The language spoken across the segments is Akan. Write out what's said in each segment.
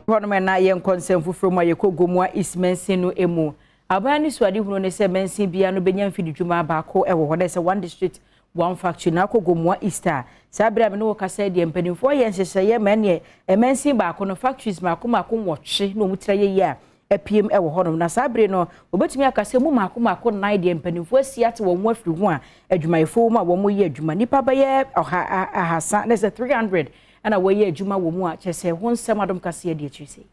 Hɔnom na yɛnkɔ nsɛm foforɔ mu a, yɛkɔ Gomoa East mansin no mu. Aban ne suadehunu ne sɛ mansin bia no bɛnya mfididwuma baako wɔ hɔ dɛ sɛ One District One Factory. Na akɔ Gomoa East a, saa berɛ a me ne wɔ kasa deɛ, mpanimfoɔ yɛ nhyehyɛeɛ ma ɛneɛ ɛmansin baako no factories mako mako 8 na wɔn tira yɛ yie a apiem wɔ hɔnom. Na saa bere no, wɔbɛtumi aka sɛ mu mako mako nnan deɛ, mpanimfoɔ asi ate wɔn ho afiri ho a adwumayɛfoɔ mu a wɔn yɛ adwuma, nipa bɛyɛ 100, 300 na sɛ 300 ɛna wɔyɛ adwuma wɔ mu a kyerɛ sɛ ho nsɛm Adom Kaseɛ deɛ akyiri sɛ.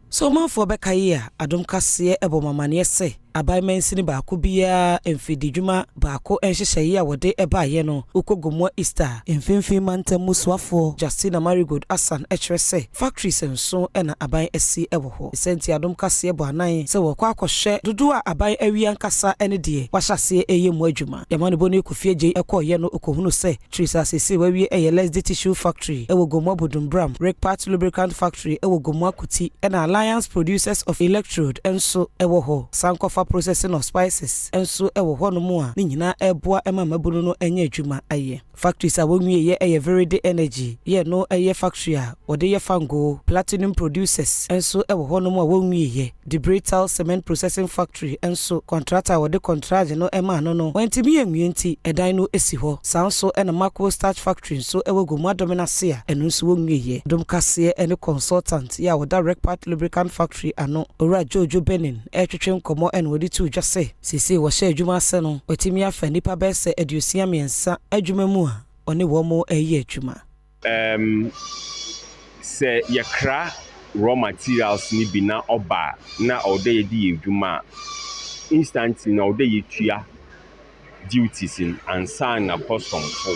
Sɛ ɔmanfoɔ bɛka yi a, Adom Kaseɛ ɛbɔ mamaneɛ sɛ aban mansini baako biara mfididwuma baako nhyehyɛeɛ a wɔde ɛbaeɛ no, wokɔ Gomoa East a, Mfimfini Mantam mu soafoɔ Justina Marigold Asan kyerɛ sɛ factories nso ɛna aban asi wɔ hɔ. Sɛ nti Adom Kaseɛ bɔ anan sɛ wɔkɔ akɔhwɛ dodoɔ a aban awie ankasa ne deɛ wahyɛ aseɛ ɛyɛ mu adwuma. Yɛma ne bɔ no Kofie Gye ɛkɔɔyɛ no, ɔkɔhunu sɛ factories a seesei wawie ɛyɛ Lesdi Tissue Factory ɛwɔ Gomoa Bodumbram, Rickpat Lubricant Factory ɛwɔ Gomoa Kuti, ɛna Alliance Producers of Electrode nso ɛwɔ hɔ. Sankɔfa Processing of Spices nso ɛwɔ hɔnom a ne nyinaa ɛreboa ɛma mmabunu no ɛnyɛ adwuma ayɛ. Factories a wɔnwieɛ ɛyɛ Veride Energy yɛ no, ɛyɛ factory a wɔde yɛ fango. Platinum Producers nso ɛwɔ hɔnom a wɔnwieɛ. Debrital Cement Processing Factory nso, contractor a wɔde contract no ɛmaa no, wɔntumi anwie nti ɛdan no si hɔ. Saa nso ɛna Macro Starch Factory nso ɛwɔ Gomoa Dɔm ase a ɛno nso wɔnwieɛ. Dom Kaseɛ ɛne consultant yɛ a wɔda Rekpat Lubricant Factory ano, Owura Jojo Benin, ɛretwetwe nkɔmmɔ ɛna wɔde to dwa sɛ seesei wɔhyɛ adwuma ase no, wɔatumi afa nnipa bɛyɛ sɛ 63 adwuma mu a ɔne wɔn ɛreyɛ adwuma. Sɛ yɛkra raw materials ni bi na ɔba na ɔwɔ dɛ yɛde yɛ adwuma a, instantly na ɔwɔ dɛ yɛtua duties no ansa na customfo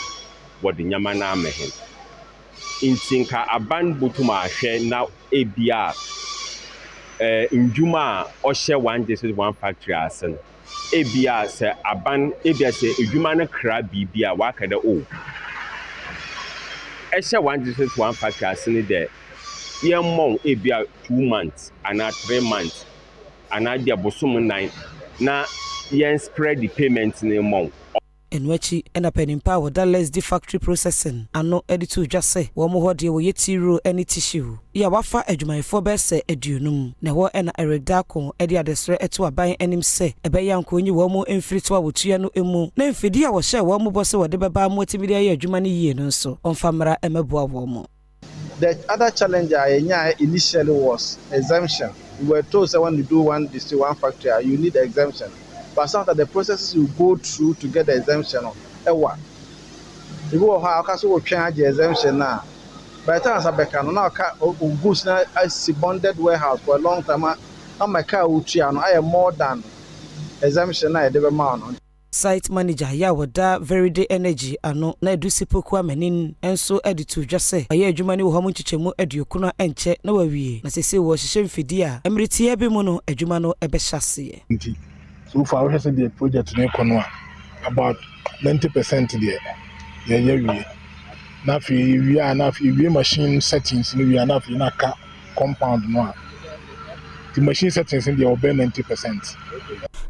wɔde nneɛma no ama hɛn. Nti nka aban botum ahwɛ na ebia ndwuma a ɔhyɛ One District One Factory ase no, ebia sɛ aban ebia sɛ edwuma no kra biribi a waka dɛ o ɛhyɛ One District One Factory ase no dɛ yɛmmɔ wo ebia 2 months anaa 3 months anaa bia bosom 4 na yɛn spread the payment no mmɔ wo. Ɛno akyi ɛna panimpa a wɔda Lesdi Factory Processing ano de to dwa sɛ wɔn hɔ deɛ, wɔyɛ tiro ne tissue yi a wafa adwumayɛfoɔ bɛyɛ sɛ 50. Na ɛhɔ ɛna Eric Darko de adesrɛ to aban anim sɛ ɛbɛyɛ anka onyi wɔn mu mfiri to a wɔtua no mu, na mfidie a wɔhyɛ wɔn mu bɔ sɛ wɔde bɛba mu atumi de ayɛ adwuma no yie no nso, ɔmfa mmara mmɛboa wɔn mu. The other challenge I initially was exemption. We were told that when you do One District, One Factory, you need exemption. But sometimes the processes you go through to get the exemption, ɛwa. Ebi wɔ hɔ a ɔka so wɔtwɛn agye exemption na by the time asa bɛka no na ɔka o goods na asi bonded warehouse for a long time ama kaa wotua no ayɛ more than exemption na yɛde bɛma no. Site manager yɛ a wɔda Veride Energy ano na Edusi Poku Amanin nso de to dwa sɛ ɔyɛ adwuma no wɔ hɔ mu nkyekyɛmu 90 a ɛnkyɛ na wawie, na seesei wɔhyehyɛ mfidie a mmerɛ tiaa bi mu no adwuma no bɛhyɛ aseɛ. Nti so far, wohwɛ sɛ deɛ project no kɔ no a, about 90% deɛ yɛyɛ wie, na afei yɛwie a, na afei yɛwie machine settings no wie a, na afei na aka compound no a. Nti machine settings no deɛ, wɔbɛn 90%.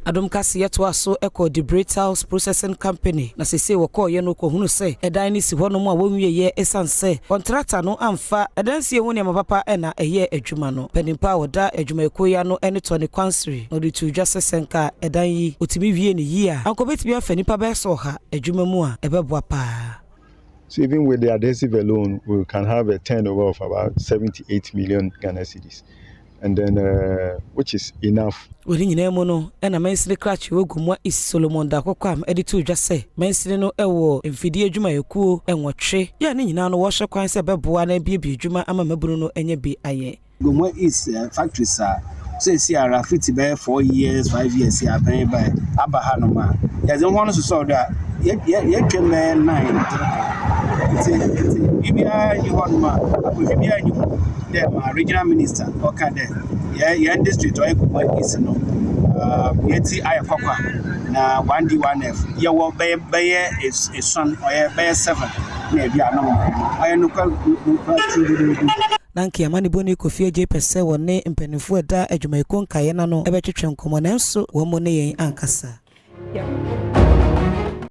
Adom Kaseɛ toa so kɔ Debretals Processing Company, na seesei wɔkɔɔyɛ no, kɔhunu sɛ ɛdan no si hɔnom a wɔnwieɛ ɛsiane sɛ contractor no amfa ɛdansie ho nneɛma papa ɛna ɛyɛ adwuma no. Panimpa a wɔda adwumayɛkuo yi ano ne Tɔne Kwansere na ɔde to dwa sɛ sɛ nka ɛdan yi ɔtumi wie ne yie a, anka ɔbɛtumi afa nnipa bɛyɛ sɛ 100 adwuma mu a ɛbɛboa paa. So even with the adhesive alone, we can have a turnover of about 78 million Ghana cedis, and then which is enough. Wɔne nyinaa mu no, ɛna mansini krakye wɔ Gomoa East, Solomon Dakokwam, de to dwa sɛ mansini no wɔ mfidie adwumayɛkuo 8 yɛ a ne nyinaa no wɔhyɛ kwan sɛ ɛbɛboa na abiebie adwuma ama mmabunu no anya bi ayɛ. Gomoa East factories a seesi ara fiti bɛyɛ 4 years, 5 years yɛ abɛn ba aba hanom a yɛdze ho no sosɔw do a, yɛtwam bɛyɛ nine. Nti biribiara nyi hɔnom a akɔhwɛ biara nyi hɔ dɛ ma regional minister ɔka dɛ yɛn district ɔyɛ Gomoa East no, yɛti ayɛ kɔkɔ na 1D1F yɛwɔ bɛyɛ 7, ɔyɛ bɛyɛ seven na ebi anom ɔyɛ nokwa nokwa turudurudu. Na nka amanebɔni Kofi Agye pɛ sɛ wɔne mpanimfoɔ ɛda adwumayɛkuo nkaeɛ no ano ɛbɛtwetwe nkɔmmɔ, nanso wɔn mo ne yɛn ankasa. Yeah.